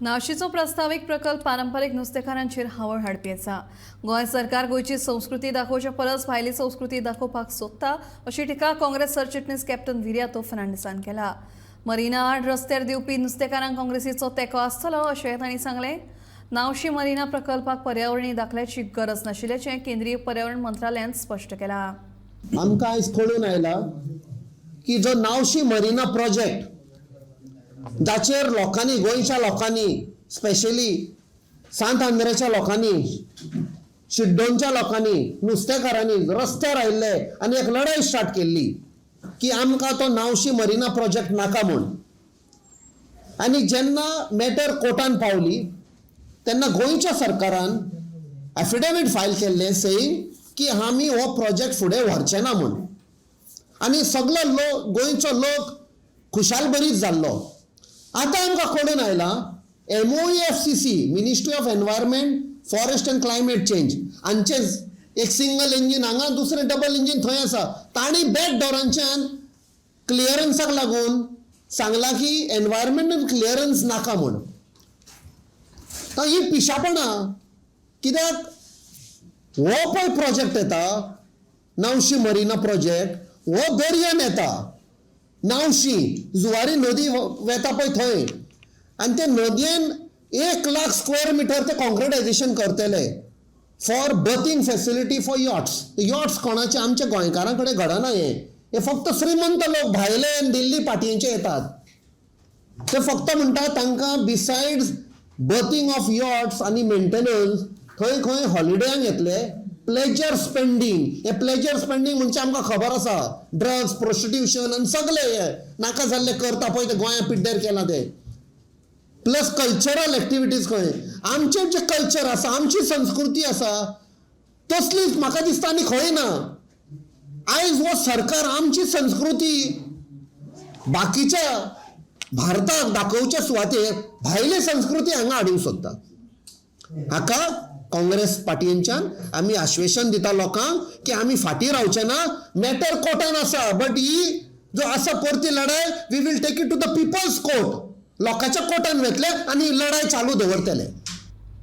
नाशीचो प्रस्तावीक प्रकल्प पारंपरीक नुस्तेकारांचेर हावळ हाडपी आसा. गोंय सरकार गोंयची संस्कृती दाखोवच्या परस भायली संस्कृती दाखोवपाक सोदता अशी टिका काँग्रेस सरचिटणीस कॅप्टन विरियातो फर्नांडीसान केला. मरिना आड रस्त्यार देंवपी नुस्तेकारांक काँग्रेसीचो तेंको आसतलो अशें तांणी सांगलें. नावशी मरिना प्रकल्पाक पर्यावरणीय दाखल्याची गरज नाशिल्ल्याचें केंद्रीय पर्यावरण मंत्रालयान स्पश्ट केलां. आमकां आयज कळून आयला की जो नावशी मरिना प्रोजेक्ट जाचेर लोकांनी, गोंयच्या लोकांनी, स्पेशली सांत आंद्रेच्या लोकांनी, शिड्डोनच्या लोकांनी, नुस्तेकारांनी रस्त्यार आयिल्ले आनी एक लढाई स्टार्ट केल्ली की आमकां तो नावशी मरिना प्रोजेक्ट नाका म्हूण. आनी जेन्ना मॅटर कोर्टान पावली तेन्ना गोंयच्या सरकारान एफिडेवीट फायल केल्लें सेईंग की आमी हो प्रोजेक्ट फुडें व्हरचे ना म्हूण. आनी सगलो लोक, गोंयचो लोक खुशालभरीत जाल्लो. आतां आमकां कळून आयलां MOEFCC, Ministry of Environment, Forest and Climate Change हांचें एक सिंगल इंजीन हांगा, दुसरें डबल इंजीन थंय आसा. तांणी बॅक डोरांच्यान क्लियरन्साक लागून सांगलां की एनवायरमेंटल क्लियरन्स नाका म्हूण. तर ही पिशापणां कित्याक हो पळय प्रोजेक्ट येता नावशी मरिना प्रोजेक्ट हो दर्यान येता. नावशी जुवारी नदी वेता पळय थंय, आनी ते नदयेन 1 लाख स्क्वेअर मिटर ते कॉन्क्रिटायझेशन करतले for berthing facility for yachts. Yachts कोणाचे? आमच्या गोंयकारां कडेन घडना हें. हे फक्त श्रीमंत लोक भायले आनी दिल्ली पाटयेंचे येतात. ते फक्त म्हणटा तांकां बिसायड्स बर्थिंग ऑफ यॉट्स आनी मेंटेनन्स खंय खंय हॉलिडेयांक येतले, प्लेजर स्पेंडींग. हे प्लेजर स्पेंडींग म्हणजे आमकां खबर आसा, ड्रग्स, प्रोस्टिट्यूशन आनी सगळे हे नाका जाल्ले करता पळय ते गोंया पिड्ड्यार केलां ते. Plus cultural activities. खंय आमचें जें कल्चर आसा, आमची संस्कृती आसा, तसलीच म्हाका दिसता आनी खंय ना. आयज हो सरकार आमची संस्कृती बाकीच्या भारताक दाखोवच्या सुवातेर भायली संस्कृती हांगा हाडूंक सोदता. हाका काँग्रेस पार्टींच्यान आमी आश्वेसन दिता लोकांक की आमी फाटीं रावचे ना. मॅटर कोर्टान आसा, बट he जो आसा परती लढाय, we will take it to the people's court. लोकांच्या कोर्टान वेतले आनी लढाय चालू दवरतले.